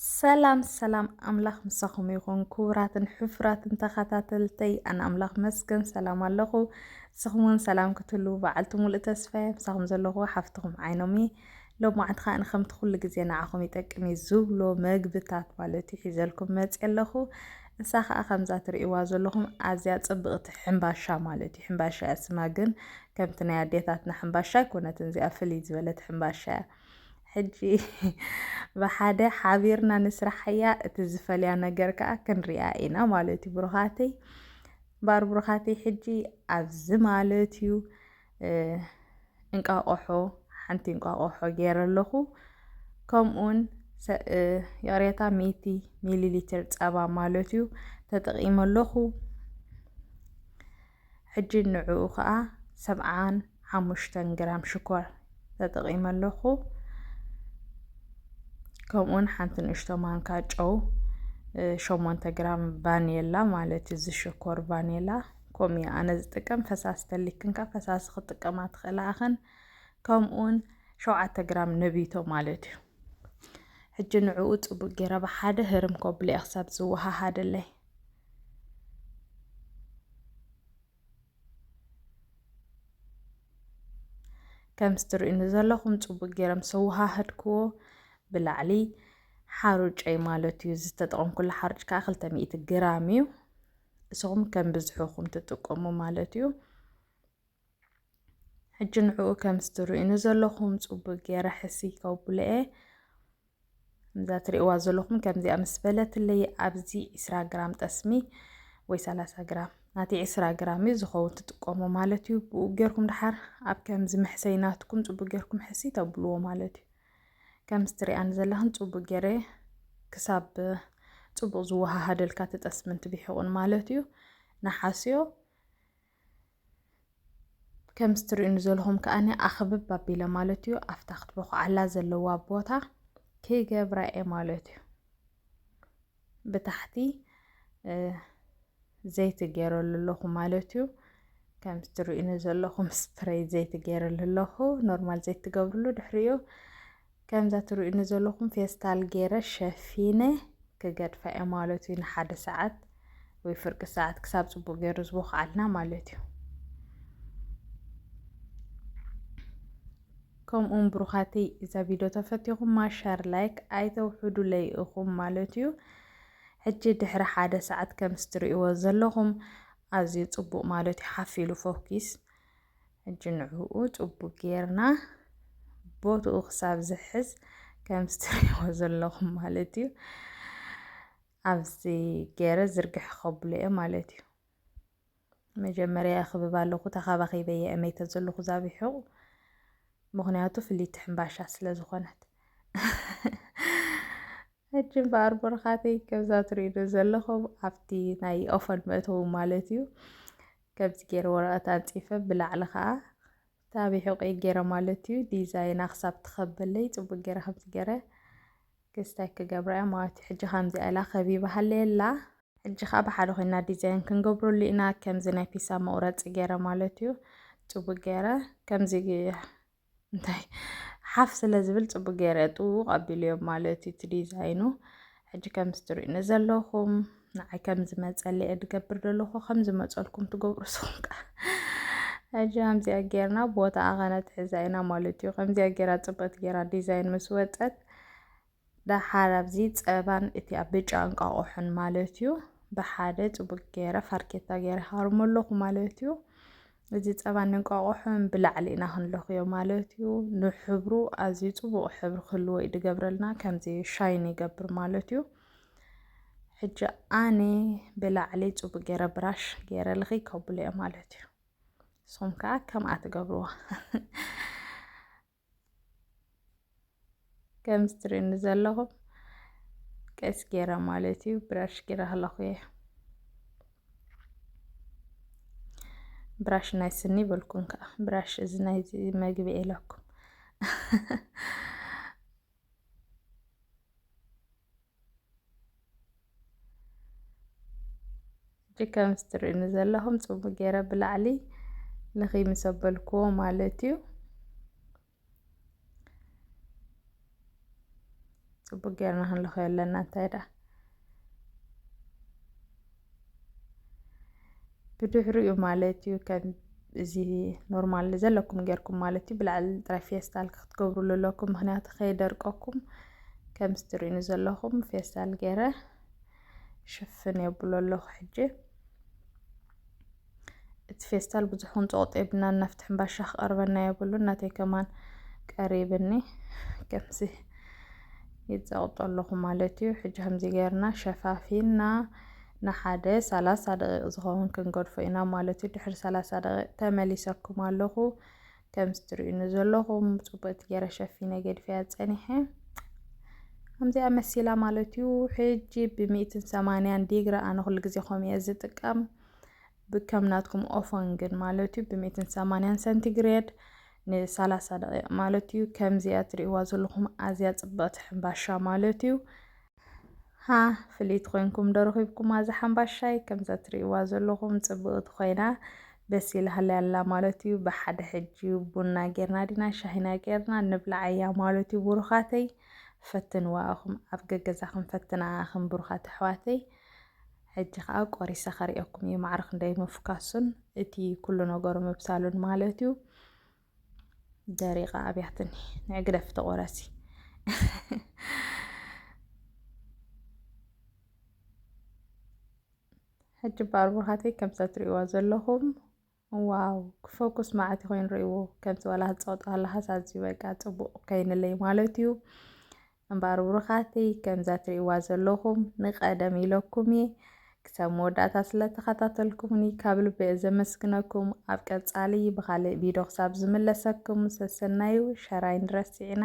ሰላም ሰላም፣ ኣምላኽ ምሳኹም ይኹን። ክቡራትን ሕፉራትን ተኸታተልተይ፣ ኣነ ኣምላኽ መስገን ሰላም ኣለኹ። ንስኹም እውን ሰላም ክትህሉ በዓልቲ ሙሉእ ተስፋ እየ። ምሳኹም ዘለኹ ሓፍትኹም ዓይኖም እየ። ሎማዓንቲ ከኣ ንከምቲ ኩሉ ግዜ ንዓኹም ይጠቅም እዩ ዝብሎ መግብታት ማለት እዩ ሒዘልኩም መፅእ ኣለኹ። እሳ ከኣ ከምዛ ትርእይዋ ዘለኹም ኣዝያ ፅብቕቲ ሕምባሻ ማለት እዩ። ሕምባሻ እያ ስማ፣ ግን ከምቲ ናይ ኣዴታትና ሕምባሻ ኣይኮነትን። እዚኣ ፍልይ ዝበለት ሕምባሻ እያ። ሕጂ ብሓደ ሓቢርና ንስራሓያ፣ እቲ ዝፈልያ ነገር ከኣ ክንሪኣ ኢና ማለት እዩ። ብሩኻተይ፣ እምበኣር ብሩኻተይ፣ ሕጂ ኣብዚ ማለት እዩ፣ እ፣ እንቋቑሖ፣ ሓንቲ እንቋቑሖ ገይረ ኣለኹ። ከምኡውን ሰ-፣ እ፣ ይቕሬታ፣ ሚእቲ ሚሊ ሊትር ጸባ ማለት እዩ ተጠቒመ ኣለኹ። ሕጂ ንዕኡ ኸኣ ሰብዓን ሓሙሽተን ግራም ሽኮር ተጠቒመ ኣለኹ። ከምኡውን ሓንቲ ንእሽቶ ማንካ ጨው፣ እ፣ ሸሞንተ ግራም ቫኔላ ማለት እዩ፣ ዝሽኮር ቫኔላ። ከምኡ እየ ኣነ ዝጥቀም። ፈሳሲ ተሊክን ከኣ ፈሳሲ ክትጥቀማ ትኽእላ ኢኽን። ከምኡውን ሸውዓተ ግራም ነቢቶ ማለት እዩ። ሕጂ ንዕኡ ጽቡቅ ገይረ ብሓደ ህርም ከብሎ እየ ክሳብ ዝወሃሃደለይ። ከምዚ ትርእዩኒ ዘለኹም ጽቡቅ ገይረ ምስ ኣወሃሃድክዎ ብላዕሊ ሓሩጨይ ማለት እዩ። ዝተጠቐምኩሉ ሓሩጭ ከኣ ክልተ ሚእቲ ግራም እዩ። ንስኹም ከም ብዝሑኹም ትጥቀሙ ማለት እዩ። ሕጂ ንዕኡ ከምዚ ትርእዩኒ ዘለኹም ጽቡቅ ገይረ ሕስይ ከብሎ እየ። ከምዛ ትርእይዋ ዘለኹም ከምዚኣ ምስ በለትለይ ኣብዚ ዒስራ ግራም ጠስሚ ወይ ሰላሳ ግራም፣ ናተይ ዒስራ ግራም እዩ ዝኸውን ትጥቀሙ ማለት እዩ። ብኡ ጌርኩም ደሓር ኣብ ከምዚ መሕሰይ ናትኩም ጽቡቅ ጌርኩም ሕስይ ተብልዎ ማለት እዩ። ከምዚ ትርእያኒ ዘለኽን ጽቡቅ ገይረ ክሳብ ጽቡቅ ዝወሃሃደልካ እቲ ጠስሚ እንትብሕቑን ማለት እዩ። ነሓስዮ ከምዚ ትርእዩኒ ዘለኹም ከኣ ኣኽብብ ኣቢለ ማለት እዩ። ኣብታ ክትበኹዓላ ዘለዋ ቦታ ክገብራ እየ ማለት እዩ። ብታሕቲ፣ እ፣ ዘይቲ ገይረሉ ኣለኹ ማለት እዩ። ከምዚ ትርእዩኒ ዘለኹም ስፕሬይ ዘይቲ ገይረሉ ኣለኹ። ኖርማል ዘይቲ ትገብርሉ ድሕሪኡ ከምዛ ትርእዩኒ ዘለኹም ፌስታል ገይረ ሸፊነ ክገድፋ እየ ማለት እዩ። ንሓደ ሰዓት ወይ ፍርቂ ሰዓት ክሳብ ጽቡቅ ገይሩ ዝበኹዓልና ማለት እዩ። ከምኡውን ብሩኻተይ፣ እዛ ቪድዮ ተፈቲኹማ ሸር ላይክ ኣይተውሕዱለይ ኢኹም ማለት እዩ። ሕጂ ድሕሪ ሓደ ሰዓት ከምዚ ትርእይዎ ዘለኹም ኣዝዩ ጽቡቅ ማለት እዩ። ሓፍ ኢሉ ፎኪስ። ሕጂ ንዕኡ ጽቡቅ ጌርና ቦትኡ ክሳብ ዝሕዝ ከምዚ ትርእይዎ ዘለኹም ማለት እዩ። ኣብዚ ገይረ ዝርግሕ ከብሎ እየ ማለት እዩ። መጀመርያ ኣኽብብ ኣለኹ፣ ተኻባኺበ እየ እመይተ ዘለኹ ዛቢሑ፣ ምኽንያቱ ፍልይቲ ሕምባሻ ስለ ዝኾነት። ሕጂ እምበኣር ብሩኻተይ፣ ከምዛ ትርእዩኒ ዘለኹም ኣብቲ ናይ ኦፈን መእተዊ ማለት እዩ፣ ከምዚ ገይረ ወረቐት ኣንጺፈ ብላዕሊ ኸኣ ታቢሑ ቀይ ገይረ ማለት እዩ። ዲዛይና ክሳብ ትኸበለይ ጽቡቅ ገይረ ከምዚ ገይረ ክስታይ ክገብራ እያ ማለት እዩ። ሕጂ ከምዚኣ ኢላ ከቢባ ሃለየላ። ሕጂ ኸኣ ብሓደ ኮይና ዲዛይን ክንገብረሉ ኢና። ከምዚ ናይ ፒሳ መቑረጺ ገይረ ማለት እዩ። ጽቡቅ ገይረ ከምዚ እንታይ ሓፍ ስለ ዝብል ጽቡቅ ገይረ ጥውቕ ኣቢልዮ ማለት እዩ እቲ ዲዛይኑ። ሕጂ ከምዚ ትርእዩኒ ዘለኹም ንዓይ ከም ዝመጸለይ እየ ዝገብር ዘለኹ። ከም ዝመጸልኩም ትገብሩ ንስኹም ከኣ። ሕጂ ከምዚኣ ጌርና ቦታኣ ከነትሕዛ ኢና ማለት እዩ። ከምዚኣ ጌራ ጽብቕቲ ጌራ ዲዛይን ምስ ወጸት፣ ደሓር ኣብዚ ጸባን እቲ ኣብ ብጫ እንቋቑሖን ማለት እዩ ብሓደ ጽቡቅ ጌረ ፋርኬታ ጌረ ሃርሞ ኣለኹ ማለት እዩ። እዚ ጸባን እንቋቑሖን ብላዕሊ ኢና ክንለኽዮ ማለት እዩ። ንሕብሩ ኣዝዩ ጽቡቕ ሕብሪ ክህልዎ እዩ ዝገብረልና፣ ከምዚ ሻይን ይገብር ማለት እዩ። ሕጂ ኣነ ብላዕሊ ጽቡቅ ጌረ ብራሽ ጌረ ልኺ ከብሎ እየ ማለት እዩ። ንስኹም ከኣ ከምኣ ትገብርዋ። ከምዚ ትርእዩኒ ዘለኹም ቀስ ጌረ ማለት እዩ ብራሽ ጌረ ከለኹ እየ። ብራሽ ናይ ስኒ በልኩም ከኣ ብራሽ እዚ ናይዚ መግቢ ኢለኩም። ሕጂ ከምዚ ትርእዩኒ ዘለኹም ጽቡቅ ጌረ ብላዕሊ ልኺ ምስ ኣበልክዎ ማለት እዩ። ጽቡቅ ጌርና ክንለኽዮ ኣለና። እንታይ ደኣ ብድሕሪኡ ማለት እዩ ከም እዚ ኖርማል ዘለኩም ጌርኩም ማለት እዩ ብላዕሊ ጥራይ ፌስታል ክትገብሩሉ ኣለኩም፣ ምክንያቱ ከይደርቀኩም። ከም ስትሪኑ ዘለኹም ፌስታል ገይረ ሽፍን የብሎ ኣለኹ። ሕጂ እቲ ፌስታል ብዙሕ ክንፀቕጦ የብልና፣ ናፍቲ ሕምባሻ ክቐርበና የብሉ። እናተይ ከማን ቀሪብኒ ከምዚ ይፀቕጦ ኣለኹ ማለት እዩ። ሕጂ ከምዚ ገይርና ሸፋፊና ንሓደ ሰላሳ ደቂቕ ዝኸውን ክንገድፎ ኢና ማለት እዩ። ድሕሪ ሰላሳ ደቂቕ ተመሊሰኩም ኣለኹ። ከም እትርእዩኒ ዘለኹም ጽቡቅ ገይረ ሸፊነ ገድፈያ ጸኒሐ። ከምዚኣ መሲላ ማለት እዩ። ሕጂ ብ ሚእትን ሰማንያን ዲግሪ ኣነ ኩሉ ግዜ ከምኡ እየ ዝጥቀም። ብከም ናትኩም ኦፈን ግን ማለት እዩ ብ ሚእትን ሰማንያን ሰንቲግሬድ ን ሰላሳ ደቂቕ ማለት እዩ። ከምዚኣ ትርእይዋ ዘለኹም ኣዝያ ጽብቕቲ ሕምባሻ ማለት እዩ። ሃ ፍልይቲ ኮይንኩም ዶ ረኺብኩማ እዛ ሓምባሻይ? ከምዛ ትርእይዋ ዘለኹም ጽብቕቲ ኮይና በሲላ ሃለያ ኣላ ማለት እዩ። ብሓደ ሕጂ ቡና ጌርና ዲና ሻሂና ጌርና ንብልዓያ ማለት እዩ። ብሩኻተይ ፈትንዋ ኣኹም ኣብ ገገዛኹም ፈትና ኣኽም ብሩኻት ኣሕዋተይ። ሕጂ ኸኣ ቆሪሰ ከርእየኩም እዩ ማዕረ ክንደይ ምፍካሱን እቲ ኩሉ ነገሩ ምብሳሉን ማለት እዩ። ደሪቓ ኣብያትኒ ንዕግደፍ ተቆረሲ። ሕጂ ባርቡኻተይ ከምዛ ትርእይዋ ዘለኹም ዋው ክፈኩስ መዓት ኮይኑ ርእይዎ ከምዚ ዋላ ህፀወጣ ኣለሃስ ኣዝዩ በቃ ፅቡቅ ከይንለይ ማለት እዩ። እምበኣር ብሩኻተይ ከምዛ ትርእይዋ ዘለኹም ንቀደም ኢለኩም እየ። ክሳብ መወዳእታ ስለተኸታተልኩምኒ ካብ ልቢ እየ ዘመስግነኩም። ኣብ ቀጻሊ ብኻልእ ቪድዮ ክሳብ ዝምለሰኩም ሰሰናዩ ሸራይ ንረሲዕና።